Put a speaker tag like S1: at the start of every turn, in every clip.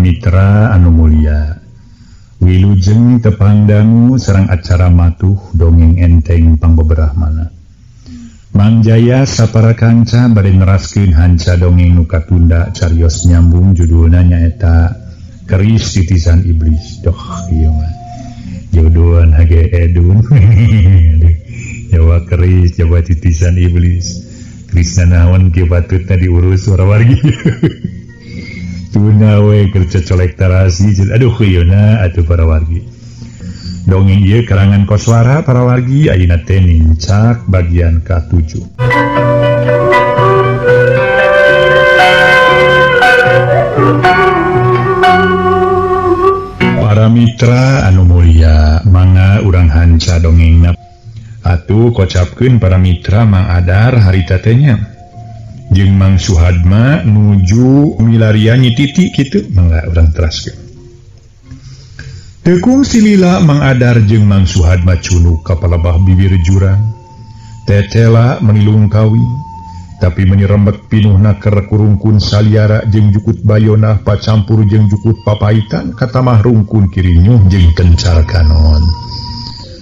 S1: Mitra anu mulia, wilujeng tepang dangu sareng acara matuh dongeng enteng pangbeberahmana. Mang Jaya sapara kanca bade neraskeun hanca dongeng nu katunda carios nyambung judulna nyaeta Keris Titisan Iblis. Doh ieu mah jodohan hage edun. Jawa keris jawa titisan iblis. Krisna naon kieu patutna diurus wargi. Tuna we kerja colek tarasi. Aduh kuyuna atuh para wargi. Dongeng ieu karangan Koswara para wargi ayeuna teh nincak bagian ka-7. Para mitra anu mulia, mangga urang hanca dongengna. Atuh kocapkeun para mitra Mang Adar harita teh nya. Jeung Mang Suhadma nuju milarian nyi Titi kitu mangga urang teraskeun. Tekung silila Mang Adar jeung Mang Suhadma cunuk ka palebah bibir jurang. Tetela menilung kawin, tapi menyerembet pinuhna keur kurungkun saliara jeung jukut bayonah pacampur jeung jukut papaitan katamah rungkun kirinyuh jeung kencar kanon.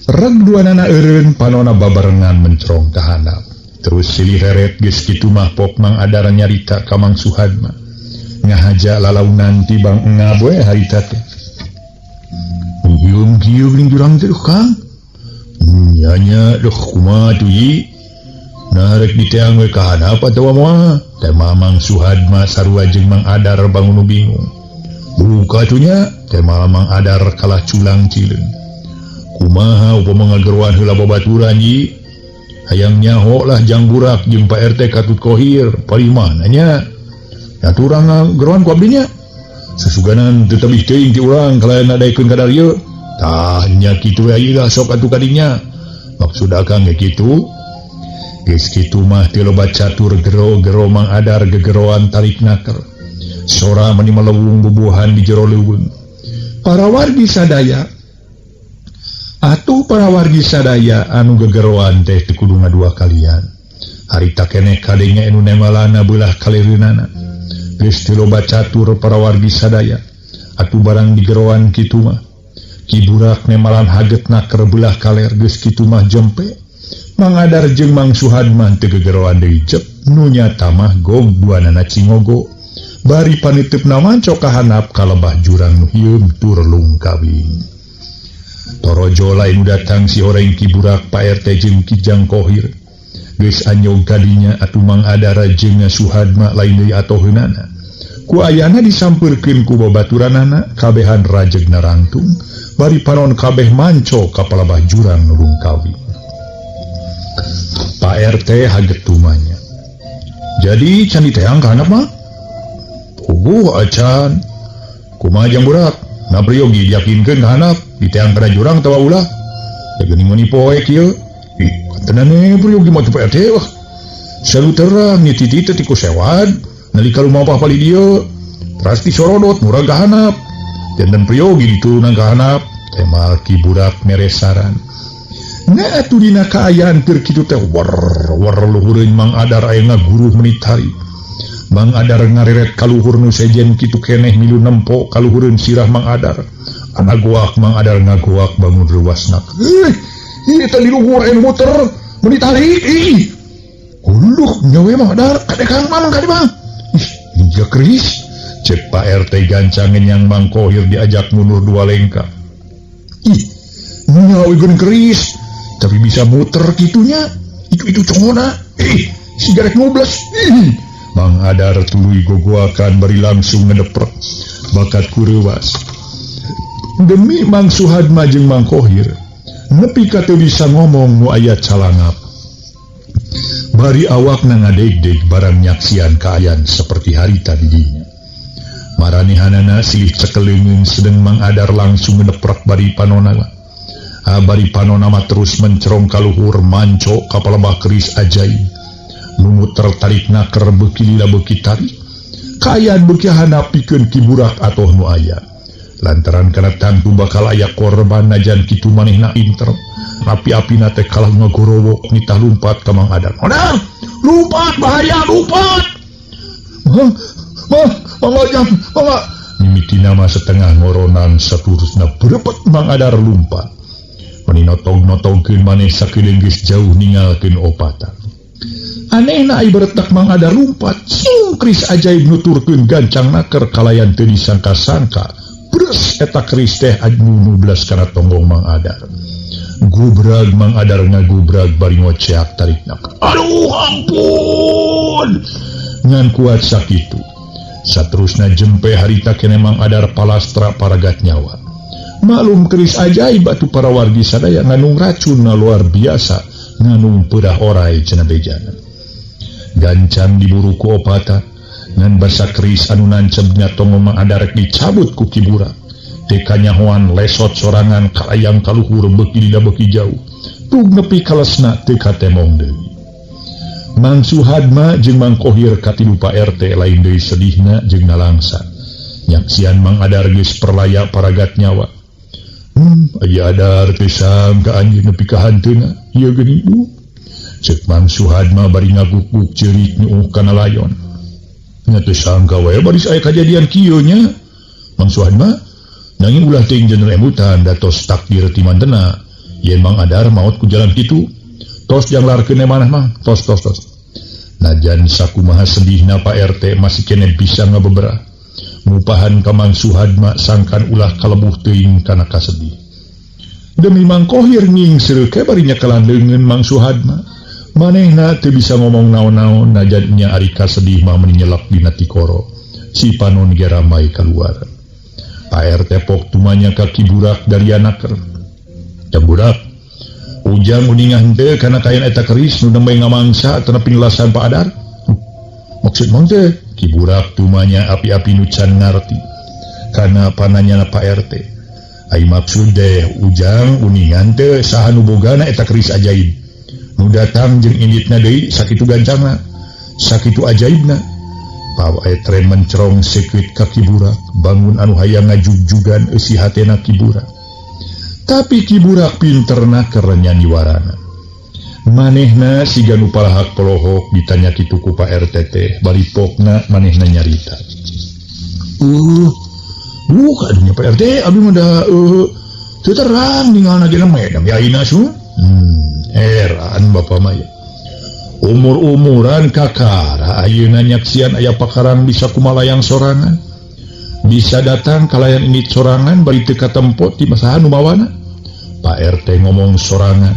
S1: Reg duanana eureun panona babarengan mencerong ka handap. Terus silih heret geus kitu mah pok Mang Adar nyarita ka Mang Suhadma. Ngahaja lalaunan ti Bang Engab we harita teh. Hiung kieu geuning jurang teh Kang. Nya nya duh kumaha tuh yi. Nah rek diteang we ka handap atawa moal. Teh Mang Suhadma sarua jeung Mang Adar bangun bingung. Buka tuh nya teh Mang Adar kalah culang cileung. Kumaha upama ngageroan heula babaturan yi. Hayang nyaho lah jang burak jeung Pak RT katut kohir parimana nya. Aturan ngageroan ku abdi nya. Susuganan teu tebih teuing ti urang kalayan nadaekeun ka dieu. Tah nya kitu we ayeuna sok atuh ka dinya. Maksud akang ge kitu. Geus kitu mah teu loba catur gero-gero Mang Adar gegeroan tarik naker. Sora meni melewung bubuhan di jero leuweung. Para wargi sadaya atuh para wargi sadaya anu gegeroan teh teu kudu ngadua kalian. Harita keneh kadenya anu nemalana beulah kalereunana. Geus teu loba catur para wargi sadaya. Atuh barang digeroan kitu mah. Ki Burak nemalan hagetna keur beulah kaler geus kitu mah jempe. Mang Adar jeung Mang Suhadma teu gegeroan deui cep. Nu nyata mah gog duanana cingogo. Bari paniteupna manco ka handap ka lebah jurang nu hieum tur lungkawing. Torojo lain datang si horeng Ki Burak Pak RT jeung Ki Jang Kohir. Geus anyog kadinya atuh Mang Adar jeung Suhadma lain deui atoheunana. Ku ayana disampeurkeun ku babaturanana kabehan rajegna rangtung bari panon kabeh manco ka palebah jurang nu lungkawi. Pak RT haget tumanya. Jadi can diteang ka handap mah? Puguh acan. Kumaha Jang Burak? Na priyogi diyakinkeun ka handap diteang kana jurang tawa ulah. Da geuning meuni poe kieu. Ih, katenane priyogi mah teu Pak RT wah. Salu terang nyi Titi teh ti ku sewad nalika lumapah palih dieu. Teras disorodot murag ka handap. Janten priyogi diturunan ka handap. Teh mal Ki Burak mere saran. Nah atuh dina kaayaan keur kitu teh wer wer luhureun Mang Adar aya ngaguruh meuni tarik. Mang Adar ngareret kaluhur nu sejen kitu keneh milu nempo kaluhureun sirah Mang Adar. Anagoak Mang Adar ngagoak bangun reuasna. Ih, tadi luhur anu muter meuni tarik ih. Huluh nyawe Mang Adar kade Kang Mamang kade Bang. Ih, hingga keris. Cek Pak RT gancang ngenyang Mang Kohir diajak mundur dua lengkah. Ih, nyawe geuning keris. Tapi bisa muter kitunya. Itu congona. Ih, sigaret ngobles. Ih. Mang Adar tuluy gogoakan bari langsung ngedeprek bakat kureuwas. Demi Mang Suhadma jeung Mang Kohir nepi ka teu bisa ngomong nu aya calangap. Bari awakna ngadegdeg barang nyaksian kaayaan seperti harita di dinya. Maranehanana silih cekeleungeun sedeng Mang Adar langsung ngedeprek bari panona. Bari panona mah terus mencerong kaluhur manco ka palebah keris ajaib. Muter tarik naker beuki lila beuki tarik. Kaayaan beuki handap pikeun Ki Burak atoh nu aya. Lantaran kana tangtu bakal aya korban najan kitu manehna inter. Api-apina teh kalah ngagorowok nitah lumpat ka Mang Adar. Adar, lumpat bahaya lumpat. Mah, mah, mangga jang, mangga. Mimitina mah setengah ngoronan saturusna berepet Mang Adar lumpat. Meni notog-notogkeun maneh sakedeung geus jauh ningalkeun opatan. Anehna ai beretak Mang Adar lumpat, sung keris ajaib nuturkeun gancang naker kalayan teu disangka-sangka. Bres eta keris teh anu nublas kana tonggong Mang Adar. Gubrag Mang Adar ngagubrag bari ngoceak tarikna. Aduh ampun. Ngan kuat sakitu. Saterusna jempe harita kene Mang Adar palastra paragat nyawa. Maklum keris ajaib batu para wargi sadaya nganung racunna luar biasa, nganung peurah orai cenah bejana. Gancang diburu ku opata, ngan basa keris anu nancep nya tonggong Mang Adar rek dicabut ku Ki Burak. Teu kanyahoan lesot sorangan kalayang kaluhur beuki lila beuki jauh. Tug nepi kalesna teu katemong deui. Mang Suhadma jeung Mang Kohir katilu Pak RT lain deui sedihna jeung nalangsa. Nyaksian Mang Adar geus perlaya paragat nyawa. Aya Adar teh sangka anjeun nepi ka hanteuna. Ieu geuning du. Ceuk Mang Suhadma bari ngaguk-guk ceurik nyuuh kana layon. Nya teu sangka wae baris aya kajadian kieu nya. Mang Suhadma nanging ulah teuing jeneng emutan da tos takdir ti mantena. Yen Mang Adar maot ku jalan kitu. Tos janglarkeun manah mah, tos tos tos. Najan sakumaha sedihna Pak RT masih kene bisa ngabeberah. Ngupahan ka Mang Suhadma sangkan ulah kalebuh teuing kana kasedih. Demi Mang Kohir nyingsreuk bari nyakalan leungeun Mang Suhadma. Manehna teu bisa ngomong naon-naon najan nya ari kasedih mah meuni nyelak dina tikoro. Si panon ge ramai kaluar. Pak RT pok tumanya ka Ki Burak dari anaker. Jang Burak, Ujang uninga henteu kana kayan eta keris nu nembe ngamangsa atau pinlasan Pak Adar. Maksud mang teh Ki Burak tumanya api-api nu can ngarti kana pananyana Pak RT. Ai maksud deh Ujang uningan teu saha nu bogana eta keris ajaib. Nu datang jeung inditna deui sakitu gancangna, sakitu ajaibna. Pak RT mencerong sekuit ka Ki Burak, bangun anu hayang ngajugjugan eusi hatena Ki Burak. Tapi Ki Burak pinterna keur nyaniwarana. Manehna siga nu palahak polohok ditanya kitu ku Pak RT teh, bari pokna manehna nyarita. Aduh Pak RT abdi mah da teu terang ningalna ge mah ya ayeuna su. Heran Bapak mah ya. Umur-umuran kakara ayeuna nyaksian aya pakarang bisa kumalayang sorangan. Bisa datang kalayan ini sorangan bari teu katempo ti masaha nu mawana. Pak RT ngomong sorangan.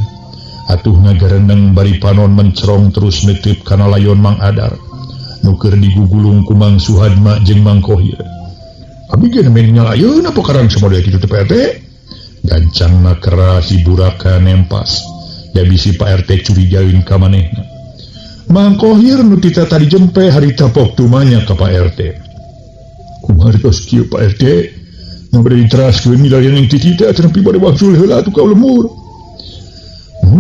S1: Atuh ngagereneng bari panon mencerong terus netep kana layon Mang Adar. Nu keur digugulung ku Mang Suhadma jeung Mang Kohir. Abi ge nembe ningal ayeuna pakarang samoda kitu teh Pak RT. Gancangna keras si Buraka nempas. Da bisi Pak RT curigaeun ka manehna. Mang Kohir nu tita tadi jempe harita pok tumanya ka Pak RT. Kumaha tos kieu Pak RT? Nu bade diteraskeun milarian yang titi teh cenah pi bade wangsul heula atuh ka lemur.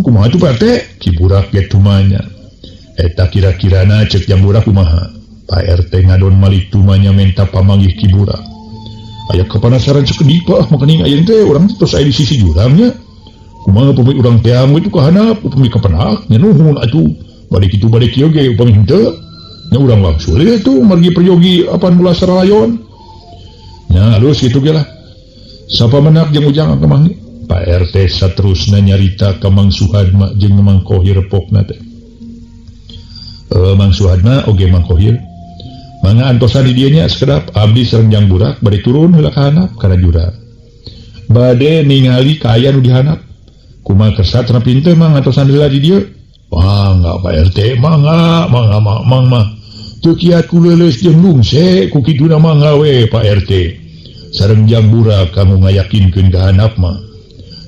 S1: Kumaha tuh Pak RT? Ki Burak ge tumanya. Eta kira-kirana ceuk Jang Burak kumaha? Pak RT ngadon malik tumanya menta pamanggih Ki Burak. Aya kepanasaran sakedik Pak, makaning aya teh urang teh tos aya di sisi jurangnya. Kumaha upami urang teang we ka handap, upami kapenak nya nuhun atuh. Bade kitu bade kieu ge upami henteu. Nya urang wangsul we tuh margi peryogi apan mulasara layon. Nya alus kitu ge lah. Sapa menak jeung Ujang ka Mang? Pak RT saterusna nyarita ka Mang Suhadma jeung Mang Kohir pokna teh. Mang Suhadma oge Mang Kohir. Mangga antosan di dieu nya sakedap abdi sareng Jang Burak bade turun heula ka handap kana jurang. Bade ningali kaayaan nu di handap. Kumaha kersa cenah pinteu Mang antosan heula di dieu? Mangga Pak RT, mangga, mangga mang mah. Teu kiat ku leuleus jeung lungse ku kiduna mangga we Pak RT. Sareng Jang Burak kamu ngayakinkeun ka handap mah.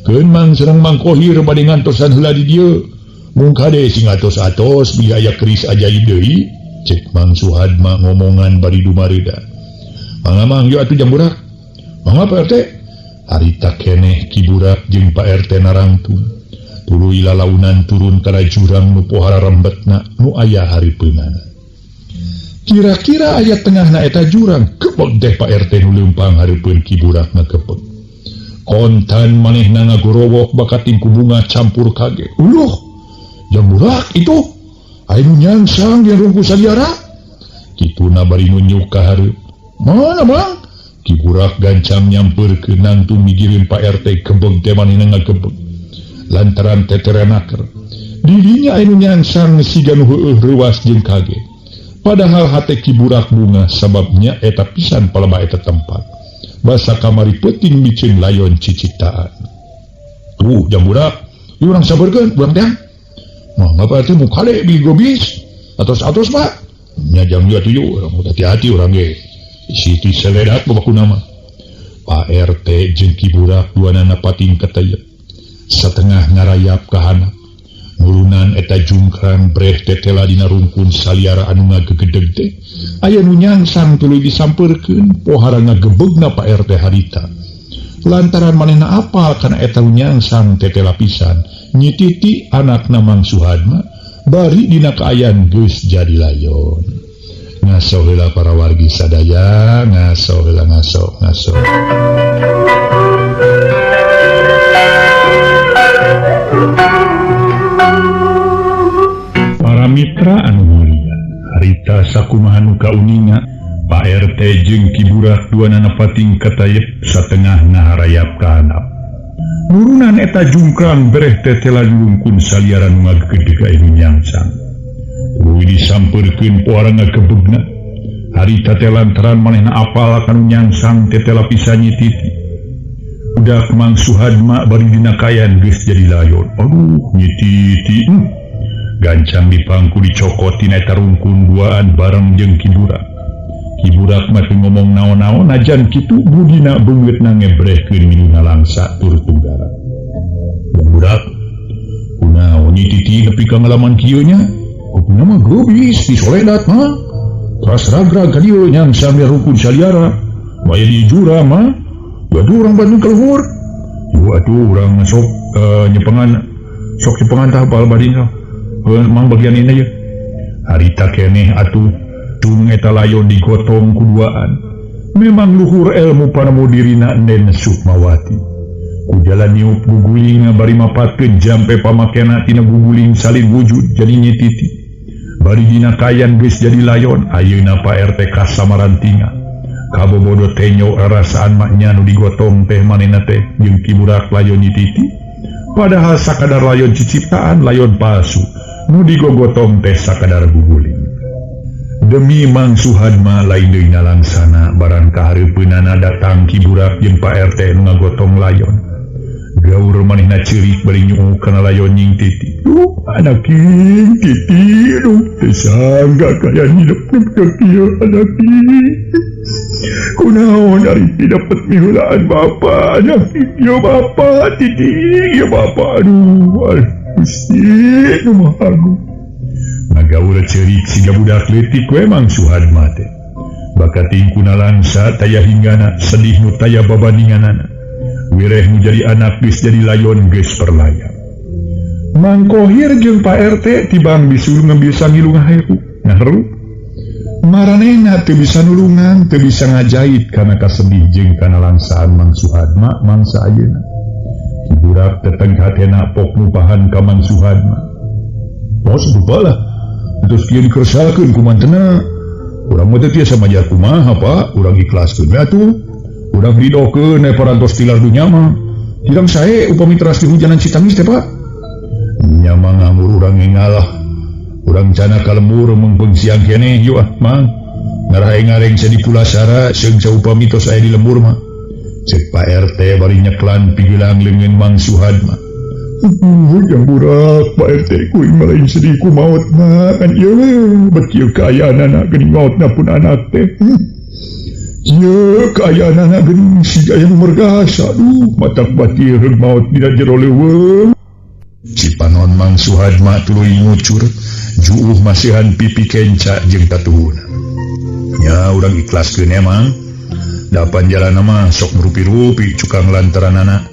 S1: Keun Mang sareng Mang Kohir bade ngantosan heula di dieu. Mung kade sing atos-atos biaya keris ajaib deui. Cek Mang Suhadma ngomongan bari dumareuda. Mangga Mang yeuh atuh Jang Burak. Mangga Pak RT. Harita keneh Ki Burak jeung Pak RT narangtung. Tuluy lalaunan turun kana jurang nu pohara rembetna nu aya hareupeunana. Kira-kira aya tengahna eta jurang kepeg teh Pak RT nu leumpang hareupeun Ki Burak ngakepeg. Kontan manehna ngagorowok bakating ku bunga campur kaget. Uluh, Jang Burak itu aya nu nyangsang jeung rungku saliara. Kituna bari nunjuk ka hareup. Mana Mang? Ki Burak gancang nyampeurkeun nangtung migirin Pak RT gebeg teh manehna ngagebeg lantaran teterenaker. Dirinya anu nyangsang siga nu heueuh reuas jeung kaget. Padahal hate Ki Burak bunga sababnya eta pisan palebah eta tempat. Basa kamari peuting miceun layon ciciptaan. Tuh jang budak, ieu urang sabeurkeun urang teh. Mah Pak RT mu kade di gobis. Atos-atos Pak. Nya jang ieu atuh urang hati-hati urang ge. Siti seledat babakuna mah. Pak RT jeung Ki Burak duanana pating katayep. Satengah ngarayap ka handap. Nurunan eta jungkrang breh tetela dina rungkun saliara anu ngagegedeg teh. Aya nu nyangsang tuluy disampeurkeun pohara ngagebegna Pak RT harita. Lantaran manehna apal kana eta nu nyangsang tetela pisan, nyititi anakna Mang Suhadma bari dina kaayaan geus jadi layon. Ngaso heula para wargi sadaya, ngaso heula ngaso, ngaso. Para mitra anu mulia, harita sakumaha nu kauninga, Pak RT jeung Ki Burak duanana pating katayep satengah ngaharayap ka handap. Nurunan eta jungkrang bereh tetela lungkun saliara nu ngagegedeg anu nyangsang. Tuluy disampeurkeun pohara ngagebegna. Harita teh lantaran manehna apal kanu nyangsang tetela pisan nyititi. Budak Mang Suhadma bari dina kayan geus jadi layon. Aduh, nyititi. Gancang dipangku dicokot tina eta rungkun duaan bareng jeung Ki Burak. Ki Burak mah teu ngomong naon-naon najan kitu budina beungeutna ngebrehkeun minuna langsa tur tunggara. Budak, kunaon nyititi nepi ka ngalaman kieu nya? Kupna mah geubis disoledat mah. Teras ragrag ka dieu nyangsang di rungkun saliara. Maya di jurang mah. Waduh urang Bandung ka luhur. Yuh atuh urang sok nyepengan sok nyepengan tah bal badina. Mang bagian ini aja. Harita keneh atuh cung eta layon digotong kuduaan. Memang luhur ilmu panemu dirina Nen Sukmawati. Ku jalan niup guguling bari mapatkeun jampe pamakena tina guguling salin wujud jadi nyititi. Bari dina kayan geus jadi layon ayeuna Pak RT kasamarantinga. Kabobodo tenyo rarasaan maknya nu digotong teh manehna teh jeung Ki Burak layon nyititi. Padahal sakadar layon ciciptaan layon palsu. Nu digogotong teh sakadar guguling. Demi Mang Suhadma lain deui nalangsana barang kahareupeunana datang Ki Burak jeung Pak RT nu ngagotong layon. Gaur manehna ceurik bari nyuuk kana layon nyingtiti. Duh, anak titi, duh, teu sangga kaya hidup ka kieu anak. Kunaon ari dapet miheulaan bapa, anak ieu bapa titi, ieu bapa aduh. Gusti nu Maha Agung. Ngagaur ceurik siga budak leutik we Mang Suhadma teh. Bakating kuna langsa taya hinggana sedih nu taya babandinganana. Wireh nu jadi anak geus jadi layon geus perlaya. Mang Kohir jeung Pak RT tibang disuruh ngambil sangilu ngaheru. Ngaheru. Maranehna teu bisa nulungan, teu bisa ngajait kana kasedih jeung kana langsaan Mang Suhadma mangsa ayeuna. Ki Burak teteng hatena pok nupahan ka Mang Suhadma. Tos lupa lah. Terus kieu dikersalkeun ku mantena. Urang mah teu tiasa majar kumaha, Pak. Urang ikhlaskeun we atuh. Urang ridokeun we parantos tilar dunya mah. Hirang sae upami teras dihujanan Citangis teh, Pak. Nya mah ngamur urang ngalah. Urang cana ka lembur meungpeung siang keneh yeuh ah, Mang. Ngarahe ngareng di pulasara seung saupami tos aya di lembur mah. Cek Pak RT bari nyeklan pigelang leungeun Mang Suhadma. Yang burak Pak RT kuing lain sedih ku maut mah kan ieu bet ieu kaayaanana geuning mautna pun anak teh. Ieu kaayaanana geuning siga aya nu mergasa aduh matak batir maut dina jero leuweung. Cipanon Mang Suhadma tuluy ngucur juuh masihan pipi kenca jeung tatuhuna. Nya urang ikhlaskeun emang. Dapan jalan mah sok merupi-rupi cukang lantaranana.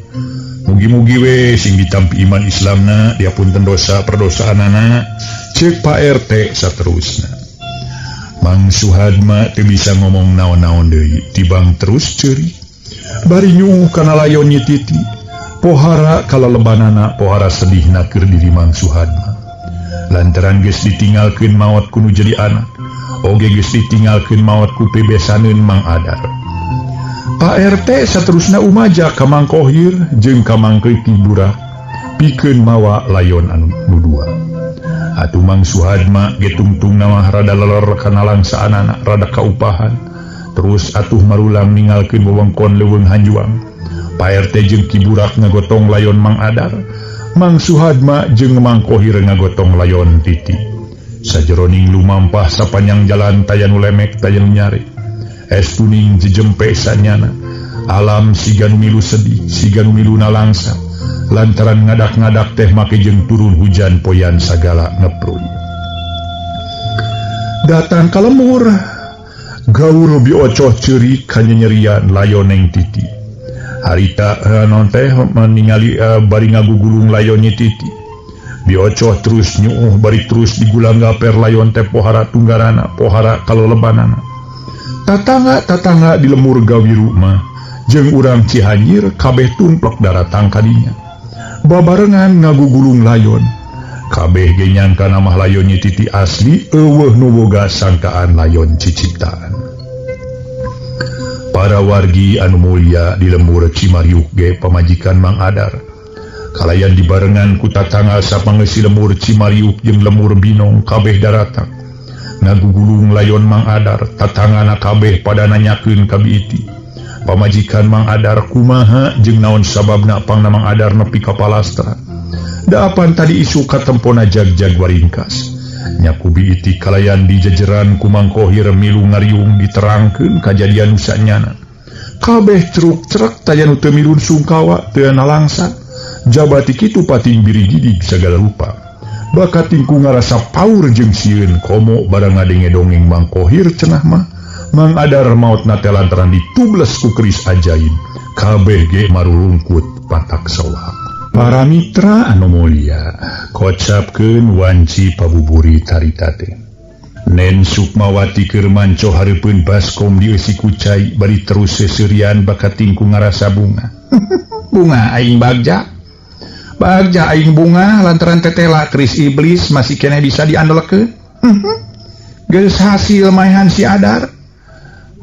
S1: Mugi-mugi we sing ditampi iman Islamna diapunten dosa perdosaanana. Cek Pak RT saterusna. Mang Suhadma teu bisa ngomong naon-naon deui tibang terus ceurik. Bari nyuuh kana layon nyititi. Pohara kalalebanana pohara sedihna keur diri Mang Suhadma. Lantaran geus ditinggalkeun maot ku nu jadi anak, oge geus ditinggalkeun maot ku pibesaneun Mang Adar. Pak RT saterusna umaja ka Mang Kohir jeung ka Mang Ki Burak pikeun mawa layon anu nu dua. Atuh Mang Suhadma ge tungtungna mah rada leler kana langsaanana, rada kaupahan. Terus atuh marulang ninggalkeun wewengkon Leuweung Hanjuang. Pak RT jeung Ki Burak ngagotong layon Mang Adar, Mang Suhadma jeung Mang Kohir ngagotong layon Titi. Sajeroning lumampah sapanjang jalan taya nu lemek taya nu nyari. Es kuning jejempe sanyana. Alam siga nu milu sedih, siga nu milu nalangsa. Lantaran ngadak-ngadak teh make jeung turun hujan poyan sagala ngepruy. Datang ka lemur, gaur biocoh ceurik kanyanyerian layon Neng Titi. Harita non teh meningali bari ngagugulung layon Nyi Titi. Biocoh terus nyuuh bari terus digulang gaper layon teh pohara tunggarana, pohara kalolebanana. Tatangga-tatangga di lemur Gawiru mah jeung urang Cihanyir kabeh tumplek daratang kadinya. Babarengan ngagugulung layon. Kabeh ge nyangka namah layon Nyi Titi asli, euweuh nu boga sangkaan layon ciciptaan. Para wargi anu mulia di lemur Cimariuk ge pamajikan Mang Adar. Kalayan dibarengan ku tatangga sapangeusi lemur Cimariuk jeung lemur Binong kabeh daratang. Ngagugulung layon Mang Adar, tatangana kabeh pada nanyakeun ka Bi Iti. Pamajikan Mang Adar kumaha jeung naon sababna pangna Mang Adar nepi ka palastra. Daapan tadi isu katempona jag-jag waringkas. Nyaku Bi Iti kalayan dijejeran ku Mang Kohir milu ngariung diterangkeun kajadian nu sanyana. Kabeh truk-truk taya nu teu milun sungkawa teu nalangsa. Jabati kitu pating birigidig sagala rupa. Bakat tingku ngarasa paur jeung sieun komo barang ngadenge dongeng Mang Kohir cenah mah. Mang Adar maot na teh lantaran ditubles ku keris ajaib. Kabeh ge marurungkut patak sawah. Para mitra anu mulia, kocapkeun wanci pabuburi carita teh. Nen Sukmawati keur manco hareupeun baskom dieusi ku cai bari terus seuseurian bakat tingku ngarasa bunga. Bunga aing bagja. Bagja aing bunga lantaran tetela keris iblis masih keneh bisa diandelekeun. Geus hasil maehan si Adar.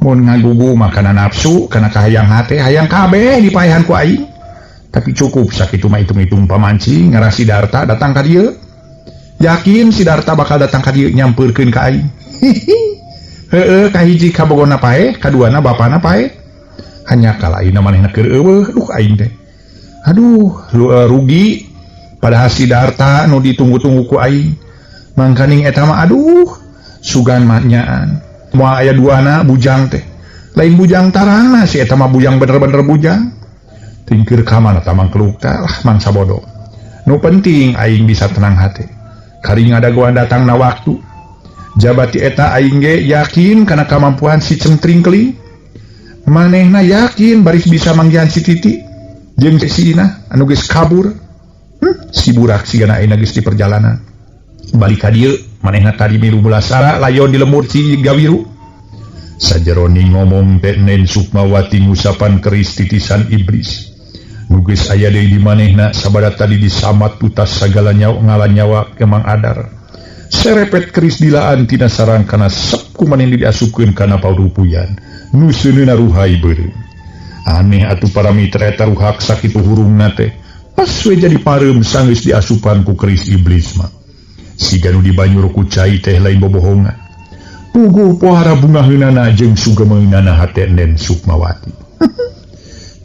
S1: Mun ngagugu makanan nafsu kana kahayang hate hayang kabeh dipaehan ku aing. Tapi cukup sakitu mah hitung-hitung pamancing ngarah si Darta datang ka dieu. Yakin si Darta bakal datang ka dieu nyampeurkeun ka aing. Heueuh kahiji kabogona paeh, kaduana bapana paeh. Hanya kalaina manehna keur eueuh duh aing teh. Aduh, rugi padahal si Darta nu ditunggu-tunggu ku aing. Mangkaning eta mah aduh, sugan mah nyaan. Moal aya duana bujang teh. Lain bujang tarangna si eta mah bujang bener-bener bujang. Tingkir ka mana ta mangkeluk teh lah mangsa bodoh. Nu penting aing bisa tenang hati. Kari ngadagoan datangna waktu. Jabati eta aing ge yakin kana kamampuan si Centring Keling. Manehna yakin baris bisa manggihan si Titi jeung si Ina anu geus kabur. Si burak sigana ayeuna geus di perjalanan. Balik ka dieu manehna tadi milu mulasara layon di lemur si Gawiru. Sajeroni ngomong teh Nen Sukmawati ngusapan keris titisan iblis. Nu geus aya deui di manehna sabada tadi disamat tutas sagala nyawa ngalanyawa ke Mang Adar. Serepet keris dilaan tina sarang kana sep ku manehna diasupkeun kana parupuyan. Nu seuneuna ruhai beureum. Aneh atuh para mitra eta ruhak sakitu hurungna teh. Pas we jadi pareum sanggeus diasupan ku keris iblis mah. Siga nu dibanyur ku cai teh lain bobohongan. Puguh pohara bungaheunana jeung sugemeunana hate Nen Sukmawati.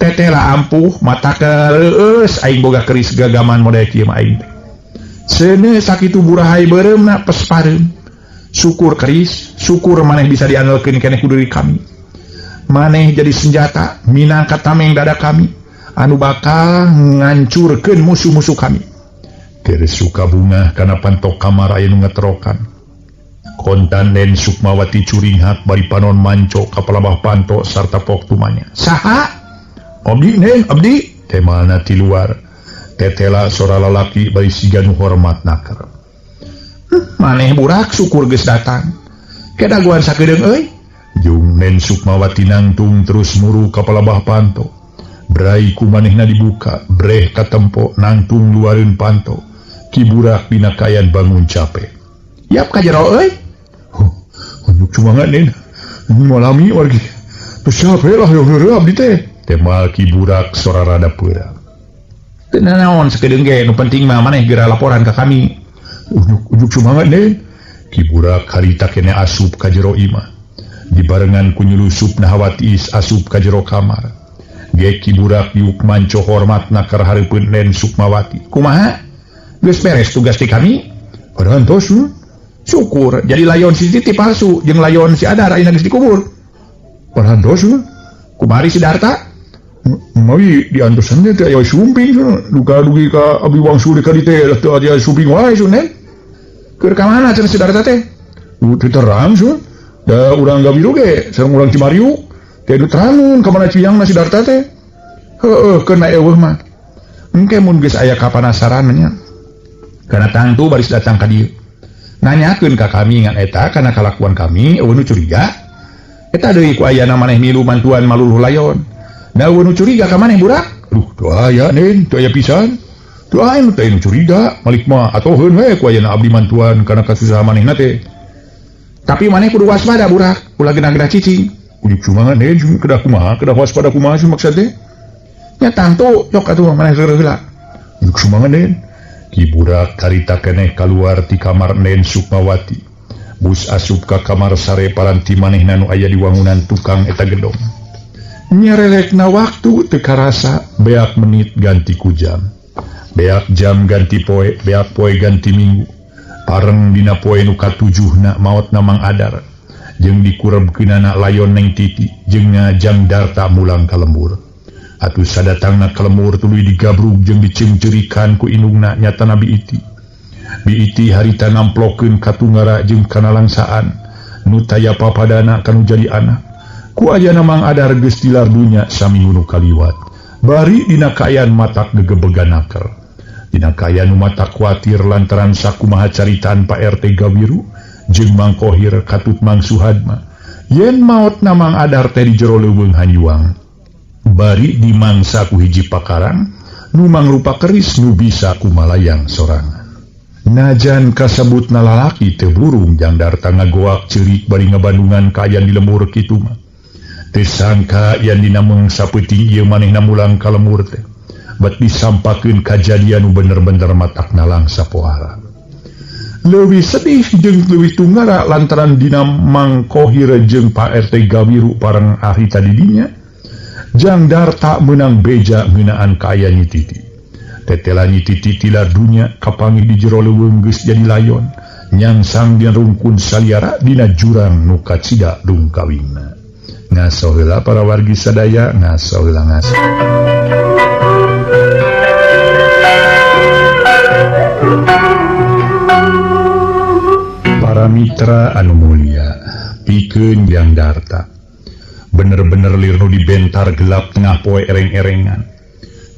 S1: Tetela ampuh mata kereus aing boga keris gagaman model kieu mah aing teh. Seuneu sakitu burahai beureumna pes pareum. Syukur keris, syukur maneh bisa diandalkeun keneh ku diri kami. Maneh jadi senjata minangka tameng dada kami anu bakal ngancurkeun musuh-musuh kami. Keur suka bunga kana pantok kamar aya nu ngeterokan. Kontan Nen Sukmawati curinghak bari panon manco ka palabah panto sarta pok tumanya. Saha? Abdi Nen, abdi. Temalna ti luar. Tetela sora lalaki bari siga nu hormat naker. Maneh burak syukur geus datang. Kedaguan sakedeung euy. Jung Nen Sukmawati nangtung terus muru ka palabah panto. Brai ku manehna dibuka, breh katempo nangtung luareun panto. Ki Burak dina kaayaan bangun capek. Yap ka jero euy. Huh, unjuk cumangat Nen. Malami wargi. Teu siap lah hoyong heureuy abdi teh. Tembal Ki Burak sora rada peurang. Teu nanaon sakedeung ge nu penting mah maneh geura laporan ka kami. Ujuk-ujuk sumangat nih. Ki Burak harita kene asup ka jero imah. Dibarengan ku nyulusup Nahawati asup ka jero kamar. Ge Ki Burak yuk manco hormatna ka hareupeun Nen Sukmawati. Kumaha? Geus beres tugas ti kami? Parantos. Syukur. Jadi layon si Titi palsu jeung layon si Adar ayeuna geus dikubur. Parantos. Kumari si Darta? Mawi diantosan teh aya sumping duka dugi ka abi wangsul ka dieu teh teu aya sumping wae sun nen. Keur ka mana cenah si Darta teh? Teu terang sun. Da urang Gawiru ge sareng urang Cimariu teh nu terangun ka mana cuyangna si Darta teh. Heueuh keuna eueuh mah. Engke mun geus aya kapanasaran nya. Kana tangtu baris datang ka dieu. Nanyakeun ka kami ngan eta kana kalakuan kami eueuh nu curiga. Eta deui ku ayana maneh milu mantuan maluluh layon. Da eueuh nu curiga ka maneh Burak? Duh, teu aya nen, teu aya pisan. Teu aya nu teh nu curiga, malik mah atoheun we ku ayana abdi mantuan kana kasusahan manehna teh. Tapi maneh kudu waspada Burak, ulah genah-genah cicing. Ujuk sumangat nen, kedah kumaha, kedah waspada kumaha sih maksud teh? Nya tangtu, yok atuh maneh heula. Ujuk sumangat nen. Ki Burak karita keneh kaluar ti kamar Nen Sukmawati. Bus asup ka kamar sare paranti manehna nu aya di wangunan tukang eta gedong. Nyerelekna waktu teu karasa, beak menit ganti ku jam. Beak jam ganti poe, beak poe ganti minggu. Pareng dina poe nu katujuhna maotna Mang Adar. Jeung dikurebkeunana layon Neng Titi jeung ngajang Darta mulang ka lembur. Atuh sadatangna ka lembur tuluy digabrug jeung diceungceurikan ku indungna nyatana Bi Iti. Bi Iti harita namplokeun katunggara jeung kanalangsaan nu taya papadana kanu jadi anak. Ku ayana Mang Adar geus tilar dunya saminggu nu kaliwat. Bari dina kaayaan matak gegebegan naker. Dina kaayaan nu matak kuatir lantaran sakumaha caritaan Pak RT Gawiru jeung Mang Kohir katut Mang Suhadma. Yen maotna Mang Adar teh di jero leuweung hanyuang. Bari dimangsa ku hiji pakarang nu mangrupa keris nu bisa kumalayang sorangan. Najan kasebutna lalaki teu burung jang Darta ngagoak ceurik bari ngabandungan kaayaan di lembur kitu mah. Teu sangka yen dina mangsa peuting ieu manehna mulang ka lembur teh. Bet disampakeun kajadian nu bener-bener matakna langsa pohara. Leuwih sedih jeung leuwih tunggara lantaran dina Mang Kohir jeung Pak RT Gawiru pareng harita di dinya. Jang Darta meunang beja ngeunaan kaayaan Nyi Titi. Tetela Nyi Titi tilar dunya kapanggih di jero leuweung geus jadi layon. Nyangsang dina rungkun saliara dina jurang nu kacida dungkawingna. Ngaso heula para wargi sadaya, ngaso heula ngaso. Para mitra anu mulia, pikeun Jang Darta. Bener-bener lir nu dibentar gelap tengah poe ereng-erengan.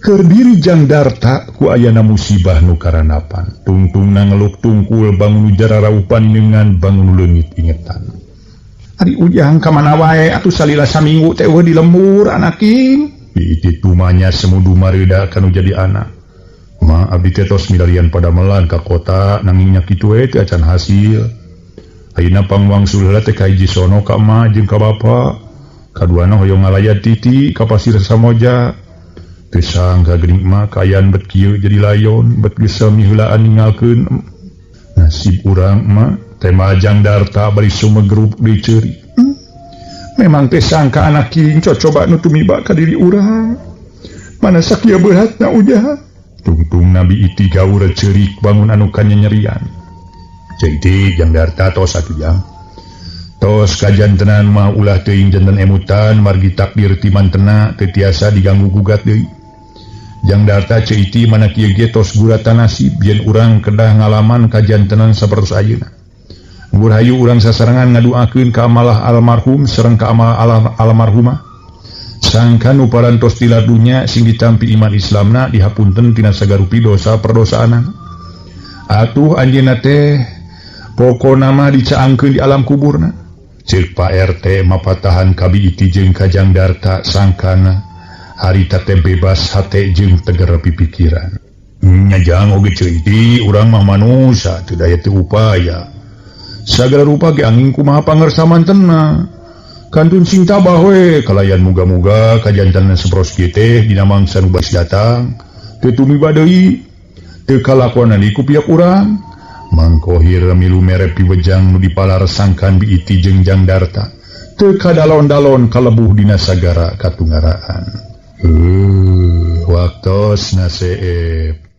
S1: Keur diri Jang Darta ku ayana musibah nu karanapan. Tungtungna ngeluk tungkul bangun jararaupan dengan bangun leungit ingetan. Ari Ujang ka mana wae atuh salila saminggu teh eueuh di lembur anakin. Piitit tumanya semudu mareuda kanu jadi anak. Ma abdi teh tos milarian padamelan ka kota nanging nya kitu we teh acan hasil. Ayeuna pangwangsul heula teh ka hiji sono ka emak jeung ka bapa. Kaduana hoyong ngalayat Titi ka Pasir Samoja. Teu sangka geuning emak kaayaan bet kieu jadi layon bet geus sami heulaan ninggalkeun nasib urang emak. Tema Jang Darta bari sumegrub deui ceuri. Memang teh sangka anak king cocoba nu tumiba ka diri urang. Mana sakieu beratna Ujang. Tungtung Nabi Iti gaur ceurik bangun anu kanyanyerian. Ceu Iti Jang Darta tos atuh Jang. Tos kajantenan mah ulah teuing janten emutan margi takdir ti mantena teu tiasa diganggu gugat deui. Jang Darta Ceu Iti mana kieu ge tos guratan nasib yen urang kedah ngalaman kajantenan sapertos ayeuna. Ngurhayu urang sasarengan ngaduakeun ka amalah almarhum sareng ka amalah almarhumah. Sangka nu parantos tilar dunya sing ditampi iman Islamna dihapunten tina sagarupi dosa perdosaanana. Atuh anjeunna teh pokona mah dicaangkeun di alam kuburna. Ceuk Pak RT mapatahan ka Bi Iti jeung ka Jang Darta sangkana harita teh bebas hate jeung teger pipikiran. Nya jang oge Ceu Iti urang mah manusa teu daya teu upaya. Sagala rupa ge angin kumaha pangersa mantena. Kantun sing tabah we kalayan muga-muga kajantanan sebros kieu teh dina mangsa nu bais datang. Teu tumiba deui. Teu kalakonan iku pihak urang. Mang Kohir milu mere piwejang nu dipalar sangkan biiti jeung Jang Darta. Teu kadalon-dalon kalebuh dina sagara katungaraan. Waktosna seep.